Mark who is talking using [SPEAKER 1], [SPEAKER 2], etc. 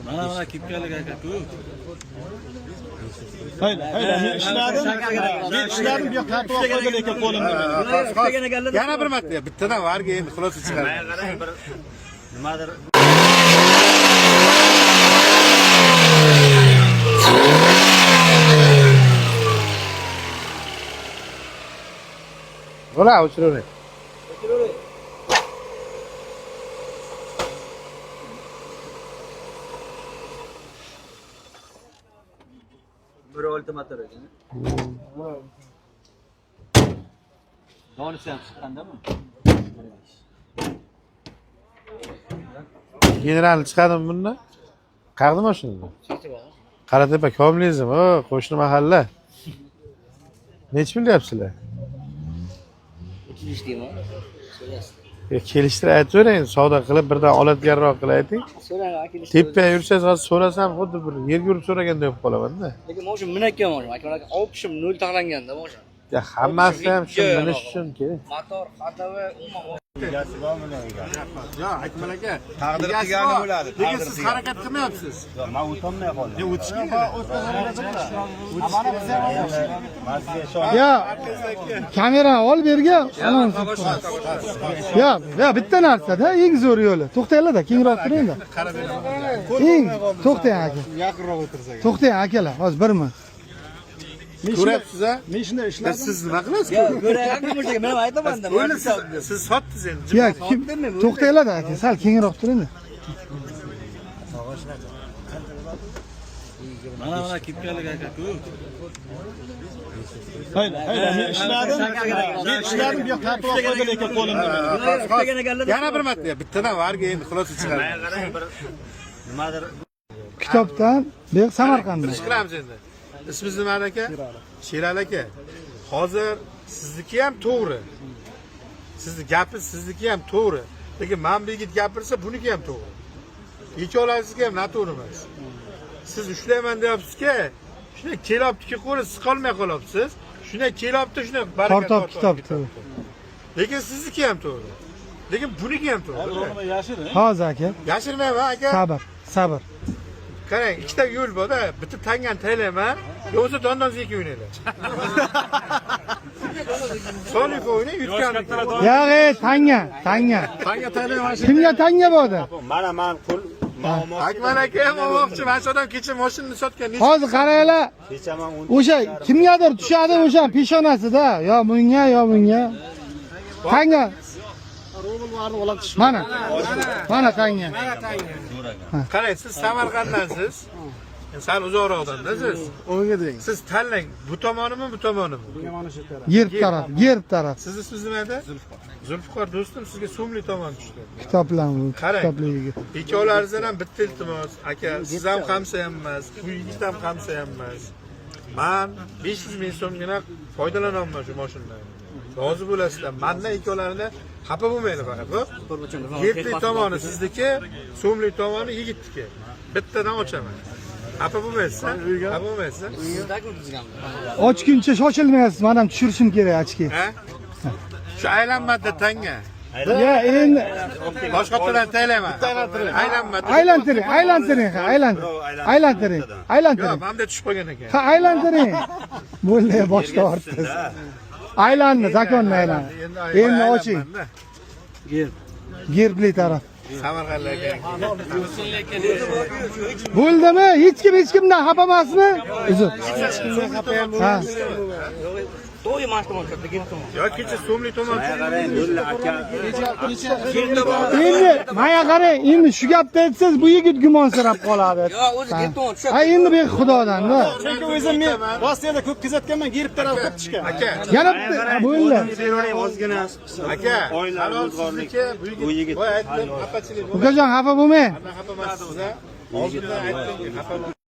[SPEAKER 1] Mana mana kepkalik aka-ku.
[SPEAKER 2] Hayla, hayla, men ishladim. Men ishladim, bu yoq tortib olib qo'ydi lekin qo'limda.
[SPEAKER 3] Yana bir marta bittadan varga endi xulosa chiqaradi.
[SPEAKER 4] Qarang, bir nimadir.
[SPEAKER 3] Bo'la, o'chiravering.
[SPEAKER 4] Bir olti motor ekan. Donisi ham chiqqandami?
[SPEAKER 3] General chiqadimi bundan? Qayerda mashinada? Qoratepa kommunizm, o, qo'shni mahalla. Nechi pul deyapsizlar?
[SPEAKER 5] 33 deyman. So'raysiz.
[SPEAKER 3] Kelishtirib aytavering, savdo qilib birdan oladiganroq qilib ayting.
[SPEAKER 5] So'rang, aka.
[SPEAKER 3] Tepaga yursangiz hozir so'rasam xuddi bir yerga urib so'raganday bo'lib qolaman-da.
[SPEAKER 5] Lekin moshin minakkan moshin. Aka, aka, olib nol taxlanganda moshin.
[SPEAKER 3] Ya hammasi ham shu minish uchun kerak.
[SPEAKER 5] Motor, ходовой, umuman.
[SPEAKER 4] Egasi bormi egasi?
[SPEAKER 3] Yo'q, Akmal aka.
[SPEAKER 4] Taqdir
[SPEAKER 3] egasi
[SPEAKER 4] qilgani
[SPEAKER 3] bor,
[SPEAKER 4] bo'ladi,
[SPEAKER 3] Lekin
[SPEAKER 4] taqdir
[SPEAKER 3] siz
[SPEAKER 4] qilgani.
[SPEAKER 3] harakat qilmayapsiz.
[SPEAKER 4] Yo'q, men o'tolmay qoldim.
[SPEAKER 3] O'tish kerak.
[SPEAKER 4] Men sizga ishondim.
[SPEAKER 6] Ya kamerani ol bu yerga. Ya, ya bitta narsada eng zo'r yo'li. To'xtanglar-da, kengroq turingda. Eng to'xtang aka.
[SPEAKER 2] Yaqinroq o'tirsak.
[SPEAKER 6] To'xtang akalar, hozir bir minut.
[SPEAKER 3] Ko'ryapsiz a?
[SPEAKER 2] Men shunday ishladim.
[SPEAKER 3] Siz nima qilasiz?
[SPEAKER 5] Ko'ryapmiz, men ham aytaman-da.
[SPEAKER 3] O'yla siz sotdingiz endi.
[SPEAKER 6] Ya kim to'xtanglar-da aka, sal kengroq turingda.
[SPEAKER 1] Mana mana kepkalik aka-ku.
[SPEAKER 2] Hayla, hayla, men ishladim. Men ishladim, bu yoq tortib olib qo'ydi lekin qo'limda.
[SPEAKER 3] Yana bir marta bittadan varga endi xulosa chiqaradi.
[SPEAKER 4] Qarang, bir nimadir.
[SPEAKER 6] Kitobdan bu yoq Samarqanddan.
[SPEAKER 3] Ish qilamiz endi. Ismingiz nima aka? Sherali aka. Hozir sizniki ham to'g'ri. Sizni gapingiz sizniki ham to'g'ri. Lekin mana bu yigit gapirsa buniki ham to'g'ri. Ikkovlaringizniki ham noto'g'ri emas. Siz ushlayman deyapsizki, shunday kelyaptiki qo'li siqolmay qolyapsiz. Shunday kelyapti, shunday baraka
[SPEAKER 6] Tortib kitobdi.
[SPEAKER 3] Lekin sizniki ham to'g'ri. Lekin buniki ham to'g'ri.
[SPEAKER 1] Yashirin.
[SPEAKER 6] Hozir aka,
[SPEAKER 3] Yashirmayman aka.
[SPEAKER 6] sabr, sabr.
[SPEAKER 3] Qarang, ikkita yo'l bor-da, bitta tangani taylayman, yo'qsa dondon zeki o'ynaylar. Solih o'ynay, yutgan.
[SPEAKER 6] Yo'q, ey, tanga, tanga.
[SPEAKER 2] Tanga taylayman.
[SPEAKER 6] Kimga tanga bo'ldi?
[SPEAKER 4] Mana men qo'l
[SPEAKER 3] Akmal aka ham olmoqchi, mana shu odam kecha mashinani sotgan.
[SPEAKER 6] Hozir qaranglar,
[SPEAKER 4] kecha men
[SPEAKER 6] o'sha kimgadir tushadi o'sha peshonasida, yo bunga, yo bunga. Tanga. Mana. Mana tanga.
[SPEAKER 3] Qarang, siz Samarqanddansiz. Sal uzoqroqdan-da siz.
[SPEAKER 2] O'ngga deng.
[SPEAKER 3] Siz tanlang, bu tomonimi, bu tomonimi?
[SPEAKER 6] Gerb taraf, gerb taraf.
[SPEAKER 3] Sizni ismingiz nima edi? Zulfiqor do'stim, sizga so'mli tomon tushdi.
[SPEAKER 6] Kitoblar,
[SPEAKER 3] Qarang.
[SPEAKER 6] kitobli yigit.
[SPEAKER 3] Ikkovlaringizdan ham bitta iltimos, aka, siz ham qamsa ham emas, bu yigit ham qamsa ham emas. Man 500 ming so'mgina foydalanyapman shu mashinadan. Rozi bo'lasizlar. Mandan ikkovlaringlar xafa bo'lmanglar faqat, xo'p? Gerbli tomoni sizniki, so'mli tomoni yigitniki. Bittadan ochaman. Xafa bo'lmaysiz, xafa bo'lmaysiz.
[SPEAKER 6] Ochguncha shoshilmaysiz, men ham tushirishim kerak ochki.
[SPEAKER 3] Ha? Shu aylanmada tanga.
[SPEAKER 6] Ya endi
[SPEAKER 3] Boshqa taylayman. Aylanmadi.
[SPEAKER 6] aylantiring, aylantiring, ha, aylantiring. Aylantiring,
[SPEAKER 3] Yo'q,
[SPEAKER 6] aylantiring.
[SPEAKER 3] mana bunda tushib qolgan ekan.
[SPEAKER 6] Ha, aylantiring. Bo'ldi, bosh tortdingiz. Aylandi, zakonni aylandi. Endi oching.
[SPEAKER 3] Aylanmanda.
[SPEAKER 6] Gerbli taraf.
[SPEAKER 3] Samarqandlik aka.
[SPEAKER 6] Bo'ldimi? Hech kim hech kimdan xafa emasmi? Uzr. Ha.
[SPEAKER 5] To'y mana shu tomon tushadi, gerb tomon.
[SPEAKER 3] Yo, kecha so'mli tomon
[SPEAKER 4] Qarang, yo'lda aka.
[SPEAKER 6] Endi menga qarang, endi shu gapni aytsangiz bu yigit gumonsirab qoladi.
[SPEAKER 5] Yo'q, o'zi gerb tomon tushadi.
[SPEAKER 6] Ha, endi bu xudodan-da.
[SPEAKER 2] Chunki o'zim men Rossiyada ko'p kuzatganman, gerb taraf ko'p tushgan.
[SPEAKER 3] Aka,
[SPEAKER 6] Yana bitta bo'ldi.
[SPEAKER 4] Beravering ozgina.
[SPEAKER 3] aka,
[SPEAKER 4] Oila
[SPEAKER 3] halol
[SPEAKER 4] ro'zg'orlik.
[SPEAKER 3] sizniki, bu
[SPEAKER 4] Bu
[SPEAKER 3] yigit.
[SPEAKER 4] yigit
[SPEAKER 3] Voy aytdim, xafachilik bo'lmadi.
[SPEAKER 6] Ukajon xafa bo'lmang.
[SPEAKER 3] Xafa emassiz, ha? Oldindan aytdim, xafa bo'lmang.